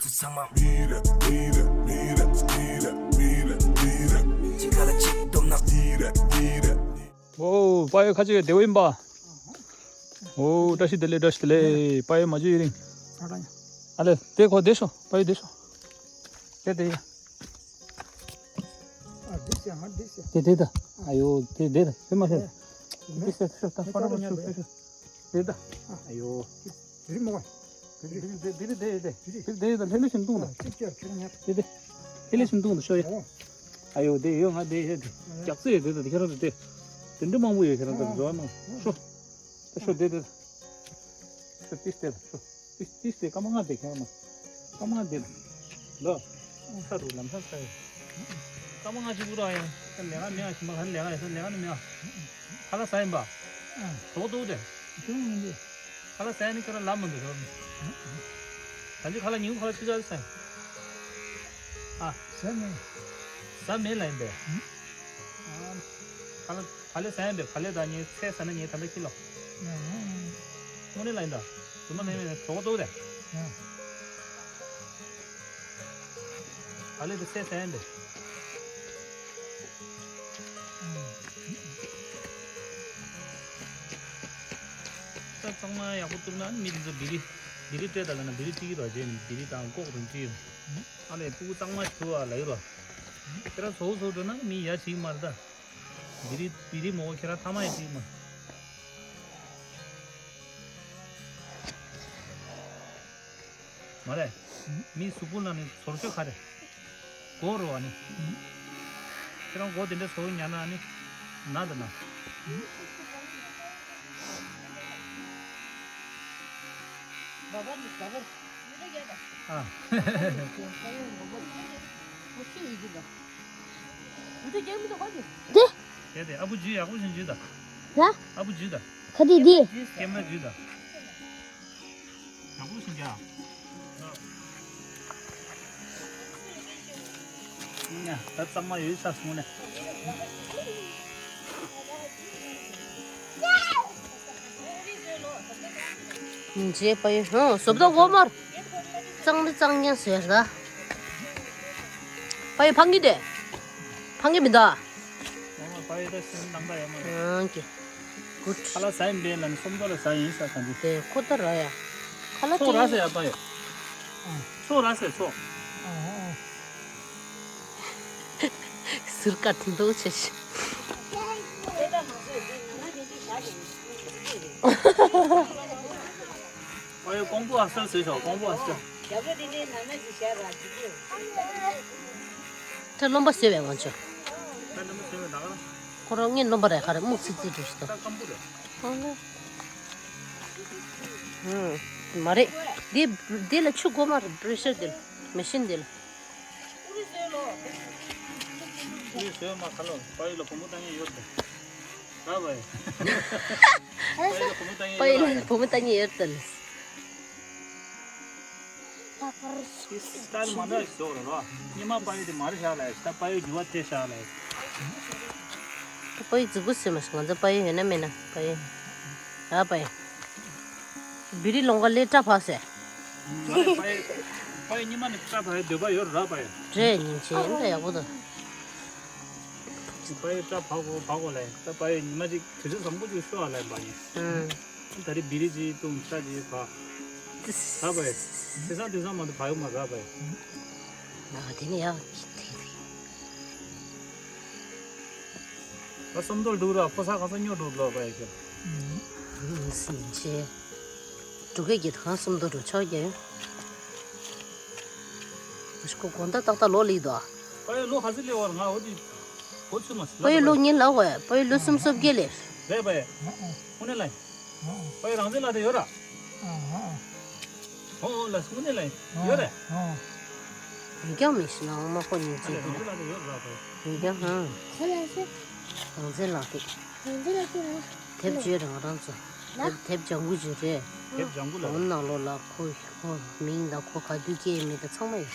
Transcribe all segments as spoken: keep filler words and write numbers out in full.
ཚང་མ། ཨོ། པ་ཡོ་ཁ་ཅིག་བདེ་བོ་ཡིན་པ། ཨོ། བཀྲ་ཤིས་བདེ་ལེགས། བཀྲ་ཤིས་བདེ་ལེགས། པ་ཡོ་མ་བརྗེད་ཡིན་རིང་། ཨ་ལེ། དེ་ཁོ་བསྡད་ཤོག་པ་ཡོ་བསྡད་ཤོག་དེ་དེ་ཡ། དེ་དེ་ད། ཨ་ཡོ། དེ་དེ་ད། དེ་མ་ཤེས། དེ་ཤོག་ད་པ་ར་པ་ཤོག་ཤོག་ཤོག་དེ་ད། ཨ་ཡོ། དེ་རི་མོ། དེ་རི་དེ་དེ་དེ་དེ་དེ་དེ་ལྷེ་ལྷེ་བཞིན་བཏུང་ད། དེ་དེ་ལྷེ་ལྷེ་བཞིན་བཏུང་ད་ཤོག་ཡ། ཨ་ཡོ། དེ་ཡོད། ང་དེ་ཡོད། དེ་རྒྱག་རྩེ་ཡོད། དེ་ད་དེ་ཁྱེད་རང་ཚོ་དེ་དེ་འདྲ་མང་པོ་ཡོད། ཁྱེད་རང་ཚོ་འགྲོ་མ་ཤོག་ད་ཤོག་དེ་དེ། ཤོག་ཏིས་དེ་ད་ཤོག་ཏིས་ཏིས་དེ་སྐར་མ་ལྔ་དེ་ཁྱེད་རང་མ། སྐར་མ་ལྔ་དེ་ལ། ལོ། ས་རུ་ལམ་སང་ས་ཡོད། སྐར་མ་ལྔ་གཅིག་པུ་ར་ཡང་ལས་ཀ་མེད་ཨ། ཞིམ་པ་ག་ལས་ཀ་ཡོད་ས་ལས་ཀ་ནི་མེད་ཨ། ཁ་ལག་ཟ་ཡིན་པ། གྲོགས་འདུག་དེ། ཁ་ལག་ཟ་ཡ་ནི་ཁྱོད་རང་ལབ་མི་འདུག་ད་ཅི་ཁ་ལག་ཉིན་གུང་ཁ་ལག་ཆུ་ཚོད་ཟ་ཡིན། ཨ། ཟ་མེད། ཟ་མེད་ལབ་ཡིན་པས། ཨ། ཁ་ལག་ག་ལེ་ཟ་ཡིན་པས། ག་ལེ་ད་ངས་ཚལ་ཟ་ན་ངས་ད་ལྟ་ཁྱི་ལོ། དངོས་གནས་ལབ་ཡིན་ད། རྫུན་མ་ལབ་མེད། གྲོགས་འདུག་དེ། ག་ལེ་དེ་ཚལ་ཟ་ཡིན་པས། ད་གཙང་མ་ཡག་པོ་བཏུབ་ན་མི་དེ་ཚོ་བི་རི། བི་རི་སྤྲད་ད་ལ་ན་བི་རི་སྤྲད་ཀྱི་རོགས་བྱས་ནས་བི་རི་དང་ཀོག་དང་སྤྲད་ཡོད། ཨ་ལས་སྤུ་གུ་གཙང་མ་ཐུ་བ་ལ་ཡོད་རོ། ཁྱེད་རང་ཚོ་ཚོ་འགྲོ་ན་མི་ཡ་བྱེད་ཀྱི་མ་རེད་ད། བི་རི་བི་རི་མོ་ཁྱེད་རང་ཐ་མ་ཡ་བྱེད་ཀྱི་མ་མ་རེད། མི་གཟུགས་པོ་ལ་ནི་ཚོར་ཤོས་ག་རེ། མགོ་རེད་བ་ནི། ཁྱེད་རང་མགོ་དེ་འདྲ་ཚོར་ཉན་ན་ནི། ན་དང་ན། ཨ། དེ། དེ་དེ་ཨ་བུ་ཇི་ཡག་པོ་ཞིག་ཇི་ད། ཡ། ཨ་བུ་ཇི་ད། ཁ་དེ་དེ། ཀེམ་ར་ཇི་ད། ཡག་པོ་ཞིག་རྒྱག་ད་གཙང་མ་ཡོད་ས་སོང་ནས། ཉིན་བྱེད་པ་ཡིན། ཧང་བཟོ་ལྟ་འོ་མར། གཙང་མི་གཙང་ཉན་ཟེར་ད། པ་ཡི་ཕང་གི་དེ། ཕང་གི་མི་འདུག་ཨང་ཀི། གུད། ཁ་ལག་ཟ་ཡིན་པས་ལ་ནི་སོམ་ཏོ་ལ་ཟ་ཡིན་ས་ག་འདི། དེ་ཁོ་ད་ར་ཡ། ཁ་ལག་ཚོགས་ར་ཟེར་ཡ་པ་ཡོད། ཚོགས་ར་ཟེར་ཚོགས། ཟུར་ཀ་མཐུན་ཏོ་ཆེ་ཆེ། ཨ་ཡོ་ཀོང་པོ་ཨ་སལ་ཟེར་ཤོག་ཀོང་པོ་ཨ་སལ། ཁྲ་རློན་པ་ཟེར་བའི་ང་ཚོ། ཁོ་རང་ངའི་རློན་པ་རེད་ག་རེ་སྨུག་ཚིག་ཚིག་འདུག་ཤི་ད། མ་རེད། འདི་འདི་ལ་ཆུ་དགོས་མ་རེད། པྲེ་ཤར་འདི་ལ་མེ་ཤིན་འདི་ལ། ཨུ་རུ་སོའི་མ་ཁ་ལོ་པ་ཡི་ལ་བུ་མོ་ལྟ་ངེས་ཡོད་དེ། ད་བས། པ་ཡི་ལ་བུ་མོ་ལྟ་ངེས་ཡོད་དེ། ཏཱ་ལི་མ་འདྲ་ཞིག་བཟོ་རེད་རོ། སྙེ་མ་པ་ཡི་དེ་མ་རེད་ཤག་ལ་ད་པ་ཡི་རྒྱུ་བ་དེ་ཤག་ལ། པ་ཡི་རྫིག་པོ་སེ་མ་ཤི་ང་ཚོ་པ་ཡི་ཡོད་ན་མེད་ན་པ་ཡི། ཡ་པ་ཡི། བི་རི་ལོང་ག་ལས་སྐྲ་ཕག་སེ། ང་རེ་པ་ཡི། པ་ཡི་ཉི་མ་ནི་སྐྲ་ཕག་ཡི་འདོད་པ་ཡོད་ར་པ་ཡི། རེད་ཉིན་བྱེད་ཡིན་ད་ཡག་པོ་འདུག་པ་ཡི་སྐྲ་ཕག་གོ་ཕག་གོ་ལ་ཡིན་ད་པ་ཡི་ཉི་མ་ཅིག་དུས་ཚོད་བཟང་པོ་ཅིག་ཤོག་ཨ་ལ་ཡིན་པ་ཡིན། ཨང་། ད་རེས་བི་རི་ཅིག་བཏུང་སྐྲ་ཅིག་ཕག་ར་པ་ཡི། དེ་སང་དེ་སང་མ་གཏོགས་ཕག་ཡོད་མ་ར་པ་ཡི། ང་དེ་ནི་ཡག་དེ་དེ། ང་སོམ་མདོར་འདུག་ར་ཕོ་ས་ག་ས་སྨྱོ་འགྲོ་ལོ་པ་ཡི་ཁྱོད། ཨང་སེམས་ཅན། འགྲོ་སྐད་ཀྱི་ཐང་སུམ་མདོ་འགྲོ་ཆོག་རྒྱ་ཡོད། ཁོ་དགོང་དག་ཏག་ཏག་ལོ་ལིག་དོ། ཨ་ཡ་ལོ་ཧ་ཟི་ལེ་བར་ང་འོ་དི། གོ་ཚུལ་མ་སི་ལ་པའི་ལོ་ཉིན་ལ་བས་པའི་ལོ་སུམ་སོབ་རྒྱལ་ལེ། རེད་པས། དངོས་གནས་ལ། པའི་རང་བཙན་ལ་དེ་ཡོད་ར། ཨོ་ལ་དངོས་གནས་ལ་ཡོད་རེད། ཡིན་ཀྱང་མི་ཤི་ན་འོ་མ་ཁོ་ཉིན་ཨ་ལས་རང་བཙན་ལ་དེ་ཡོད་ར་པས། ཡིན་ཀྱང་ཧང་། ཁོ་ལ་ཤི། རང་བཙན་ལ་དེ། རང་བཙན་ལ་དེ་ར། དེབ་བརྗོད་རང་རང་ཚོ། དེབ་དེབ་ལྗང་གུ་ཅིག་རེད། དེབ་ལྗང་གུ་ལ་འོ་ནང་ལོགས་ལ་ཁོ་ཁོ་མིང་དང་ཁོ་ག་དུས་སྐྱེས་མེད་དང་ཚང་མ་ཡོད།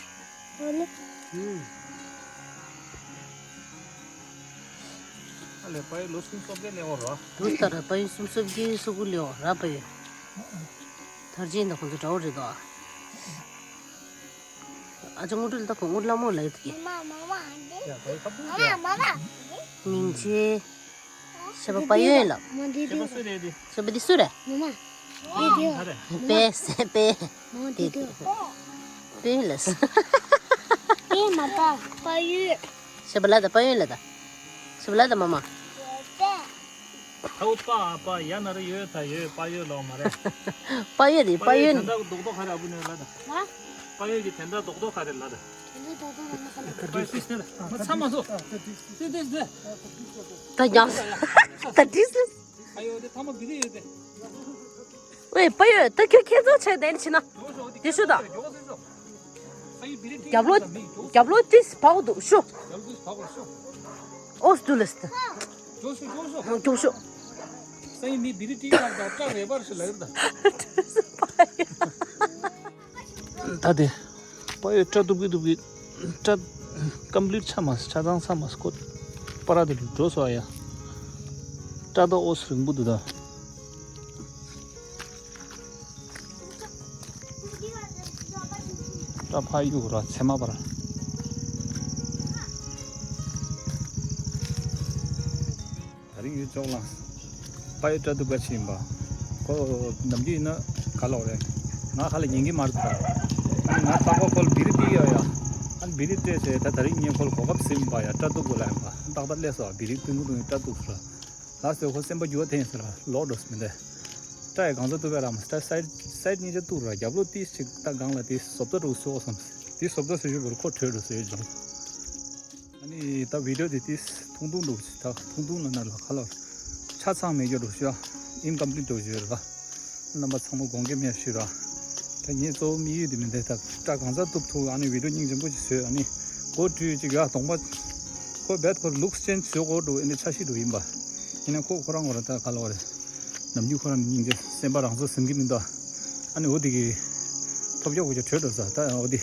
ཨ་ནི། ཨུམ། ཨ་ལས་པ་ཡི་ལོ་སུམ་སོ་བརྒྱད་ལེའོ་ར། དུ་ལྟར་པ་ཡི་སུམ་སོ་བརྒྱད་སུ་གུ་ལེའོ་ར་པ་ཡི། ཐར་ཅན་དང་ཁོང་ཚོ་འདྲ་བོ་རེད་དོ། ཨ་ཅག་དངུལ་ཁྲོལ་ལྟ་ཁོ་དངུལ་སླ་མོ་ལ་ཡོད་ཀི། མ་མ་མ་འདི། ཡ་ད་ཡོད་ཁ་པོ། མ་མ་མ་འདི། སྙིང་རྗེ། ཤ་བ་པ་ཡོན་ལ། མ་འདི་འདི། ཤ་བ་སུ་རེད་འདི། ཤ་བ་འདི་སུ་རེད། མ་མ། འདི་འདི། ཨ་རེད། པེ་སེ་པེ། མ་འདི་འདི། པེ་ལ་སུ། པེ་མ་ད་པ་ཡོན། ཤ་བ་ལ་ད་པ་ཡོན་ལ་ད། ཤ་བ་ལ་ད་མ་མ། ད་འོ་པ་ཨ་པ་ཡ་ན་རེ་ཡོད་ད་ཡོད་པ་ཡོད་ལོ་མ་རེད། པ་ཡོད་དེ་པ་ཡོད་ནི། དེ་འདྲ་རྡོག་རྡོག་ག་རེ་ཨ་བུ་ནས་ལ་ད། ཧ། པ་ཡོད་ཀྱི་དེ་འདྲ་རྡོག་རྡོག་ག་རེ་ལ་ད། དེ་འདྲ་རྡོག་རྡོག་ལ་མ་ས་ལ། པ་ཡོད་སུས་དེ་ལ་མ་ཚ་མ་སོ། དེ་དེ་དེ། ད་ཡང་ད་དྲིས་ལ། ཨ་ཡོ་དེ་ཐ་མ་བི་རི་ཡོད་དེ། ཝེ་པ་ཡོད་ད་ཁྱོད་ཁྱེད་ཚོ་ཆེ་དེ་ནི་ཕྱི་ན། དེ་ཤུ་ད། རྒྱབ་ལོ། རྒྱབ་ལོ་ཏིས་བག་འདུག་ཤོ། ཨོ་སྟུ་ལས་ཏི། མགྱོགས་ཤོ། ད་དེ། པ་ཡོད་སྐྲ་གཏུབ་ཀི་གཏུབ་ཀི། སྐྲ་ཀམ་པི་ལིཊ་ཆགས་མ་ཆ་ཚང་ཚང་མ་སྐོར། པ་ར་དེ་འགྲོ་སོང་ཨ་ཡ། སྐྲ་ད་ཨོ་སི་རིང་པོ་འདུག་ད། སྐྲ་ཕ་གཡུག་ར་ཚེ་མ་པར། ད་རིང་ཡུལ་ཅོག་ལངས། པ་ཡོད་སྐྲ་གཏུབ་ག་ཕྱིན་པ། ཁོ་ནམ་རྒྱུན་ཡིན་ན་ག་ལོག་རེད། ང་ཧ་ལ་ཉན་གི་མ་རེད་ད། ང་རྟག་པར་ཁོ་ལ་བི་རི་སྤྲད་ཡོད་ཡ། ཨ་ནི་བི་རི་སྤྲད་ཚེ་ད་ད་རིང་ངས་ཁོ་ལ་གོ་སྐབས་ཟིན་པ་ཡ་སྐྲ་གཏུབ་དགོས་ལ་ཡིན་པ་ཏག་ཏག་སླེབས་སོང་བི་རི་ཏུང་ཏུང་སྐྲ་གཏུབ་སོང་། ལགས་སོ་ཁོ་སེམས་པ་འགྱུར་བ་ཐེབས་ཡིན་ཟེར་ལོག་འགྲོ་སོང་མི་འདུག་སྐྲ་ཡི་གང་ས་གཏུབ་པའི་ར་མ་སྐྲ་སའིཌ་སའིཌ་གཉིས་ཆ་གཏུབ་ར་རྒྱབ་ལོགས་ཏིས་ཅིག་ད་སྒང་ལ་ཏིས་བཟོ་ལྟ་འགྲོ་སོང་བསམ། ཏིས་བཟོ་ལྟ་བཟོ་ཞུ་བར་ཁོ་བྲོས་འགྲོ་སོང་ཡོད་ཅིང་། ཨ་ནི་ད་བི་ཌིའོ་དེ་ཏིས་ཐུང་ཐུང་འགྲོ་ད་ཐུང་ཐུང་ལ་ན་ལ་ཁ་ལ་ཆ་ཚང་མེད་རྒྱུ་འགྲོ་ཤོག་ཨིན་ཀམ་པི་ལིཊ་འགྲོ་ཞུ་ཡོད་ར། རྣམ་པ་ཚང་མ་དགོངས་འགལ་མེད་ཞུ་ར། ད་ངས་གཙོ་བོ་དམིགས་ཡུལ་དེ་མི་འདུག་ད་སྐྲ་གང་ཚ་གཏུབ་ཐུབ་ཨ་ནི་བི་ཌིའོ་སྙིང་རྗེ་པོ་ཅིག་བཟོས་ཨ་ནི་སྒོ་བཀྲུས་ཅིག་ཡ་གདོང་པ་ཁོ་བེད་ཁོ་ལུགས་ཅེན་བཟོས་གོ་འགྲོ་ཨ་ནི་འཆར་གཞི་འགྲོ་ཡིན་པ། ཡིན་ན་ཁོ་ཁོ་རང་ཁོ་ར་ད་ག་ལ་བ་རེད། ནམ་རྒྱུན་ཁོ་རང་སྙིང་རྗེ་སེམས་པ་རང་སོ་ཟིན་གི་མི་འདུག་ཨ་ནི་འོ་དེ་གི་ཐོབ་རྒྱག་གོ་ཅིག་བྲོས་འགྲོ་ས་ད་འོ་དེ་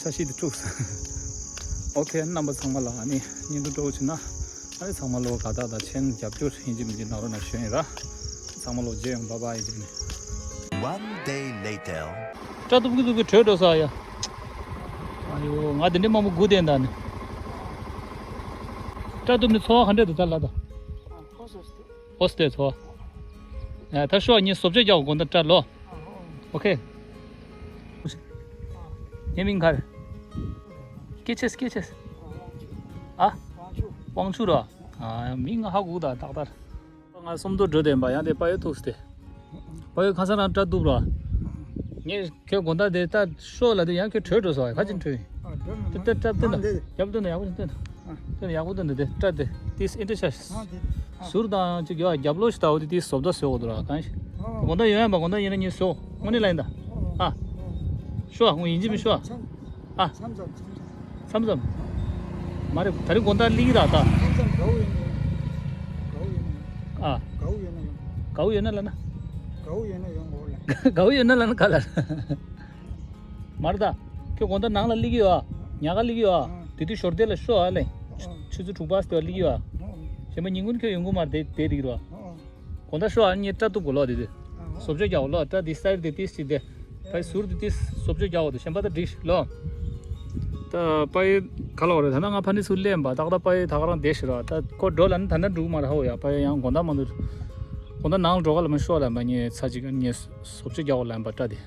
འཆར་གཞི་དེ་འཁྲུགས་ས། ཨོ་ཁེ་རྣམ་པ་ཚང་མ་ལ་ཨ་ནི་བརྙན་ཐུང་སྤྲོ་བོ་བྱུང་ན། ཨ་ནི་ཚང་མ་ལོ་དགའ་རྟགས་དང་མཆན་རྒྱབ་སྐྱོར་ཡིན་གཅིག་མིན་གཅིག་གནང་རོགས་གནང་ཞུ་ཡིན་ར། ཚང་མ་ལོ་མཇལ་ཡོང་། བཱའི་བཱའི་ཡིན་གཅིག་མིན། One day later. སྐྲ་གཏུབ་ཀྱི་གཏུབ་ཀྱི་བྲོས་འགྲོ་ས་ཡ། ཨ་ཡོ་ང་དེ་འདྲའི་མང་པོ་སྒུག་བསྡད་ད་ནི། སྐྲ་གཏུབ་ནི་འཚོ་བ་ག་འདྲ་འདུག་ད་ལ་ད། ཨོ་སྟེ་འཚོ་བ། ད་ཤོག་ངས་བཟོ་བཅོས་རྒྱག་དགོས་ད་སྐྲ་ལོ། ཨོ་ཁེ། ངའི་མིང་ག་རེ། སྐྱེ་ཆེས་སྐྱེ་ཆེས། ཨ། དབང་ཕྱུག་ར། ཨ་མིང་ང་ཧ་གོ་ད་ཏག་ཏག་ང་སོམ་མདོ་འགྲོ་བསྡད་པ་ཡང་དེ་པ་ཡོད་ཐུག་སྟེ། པ་ཡོད་ཁ་སང་རང་སྐྲ་གཏུབ་ར། ངས་ཁྱོད་དགོང་དག་དེ་ལྟ་ཤོག་ལ་དེ་ཡང་ཁྱོད་བྲོས་འགྲོ་སོང་ཁ་ཅིག་བྲོས། དེ་ལྟ་སྐྲ་བསྟན་ད་རྒྱབ་བསྟན་ད་ཡག་པོ་ཅིག་བསྟན་ད། དེ་ནས་ཡག་པོ་དེ་འདི་དེ་སྐྲ་དེ་ཏིས་ཨིན་ཏི་ཤ། ཟུར་དང་ཅིག་ཡོད་རྒྱབ་ལོགས་ཤིག་ལྟ་བུ་དེ་ཏིས་བཟོ་ལྟ་བཟོས་འོ་དུ་ར་གང་ཞིག་དགོང་དག་ཡོད་ཡང་པ་དགོང་དག་ཡིན་ན་ངས་བཟོ་དངོས་གནས་ལ་ཡིན་ད། ཨ། ཤོ་ཨ་ངོ་ཡིན་གཅིག་མིན་ཤོ་ཨ། ཨ། མཚམས་མཚམས་མཚམས་མཚམས། མ་རེད་ད་རིང་དགོང་དག་སླེབས་ཀྱི་ར་ད། མཚམས་མཚམས་དགའ་བོ་ཡོད་ན་ཡོང་། དགའ་བོ་ཡོད་ན་ཡོང་། ཨ། དགའ་བོ་ཡོད་ན་ཡོང་། དགའ་བོ་ཡོད་ན་ལ་ན། དགའ་བོ་ཡོད་ན་ཡོང་འོ་ལ། དགའ་བོ་ཡོད་ན་ལ་ན་ག་ལ། མར་ད། ཁྱོད་དགོང་དག་ནང་ལ་སླེབས་ཀྱི་ཡོད་ཨ། ཉག་ག་སླེབས་ཀྱི་ཡོད་ཨ། ཨ། དེ་དུས་ཞོར་དེ་ལ་ཤོག་ཨ་ལེ། ཨ། ཆུ་ཚོད་དྲུག་པ་སྟེ་སླེབས་ཀྱི་ཡོད་ཨ། ཨ། གཞན་པ་ཉིན་གུང་ཁྱོད་ཡོང་གི་མ་རེད་དེ་དེ་རིགས་རོ། ཨ། དགོང་དག་ཤོག་ཨ་ངས་སྐྲ་གཏུབ་དགོས་ལོ་དེ་དུས། ཨ། བཟོ་བཅོས་རྒྱག་འོ་ལོ་སྐྲ་དེ་སི་ཊལ་དེ་ཏིས་ཅིག་དེ། པའི་ཟུར་དེ་ཏིས་བཟོ་བཅོས་རྒྱག་འོ་དེ་གཞན་པ་ད་འགྲིག་ལོ། ད་པའི་ག་ལོག་རེད་ད་ན་ང་ཕ་ནི་ཚུར་སླེབས་པ་ཏག་ཏག་པའི་ད་ག་རང་བསྡད་ཤི་རོ་ད་ཁོ་འགྲོ་ལ་ནི་ད་ན་འགྲུག་མ་རེད་ཧ་འོ་ཡ་པའི་ཡང་དགོང་དག་མ་འདུག་དགོང་དག་ནང་ལ་འགྲོ་ག་ལ་མ་ཤོག་ལ་མ་ངས་ཚ་ཅིག་ངས་བཟོ་བཅོས་རྒྱག་འོ་ལ་ཡིན་པ་སྐྲ་དེ།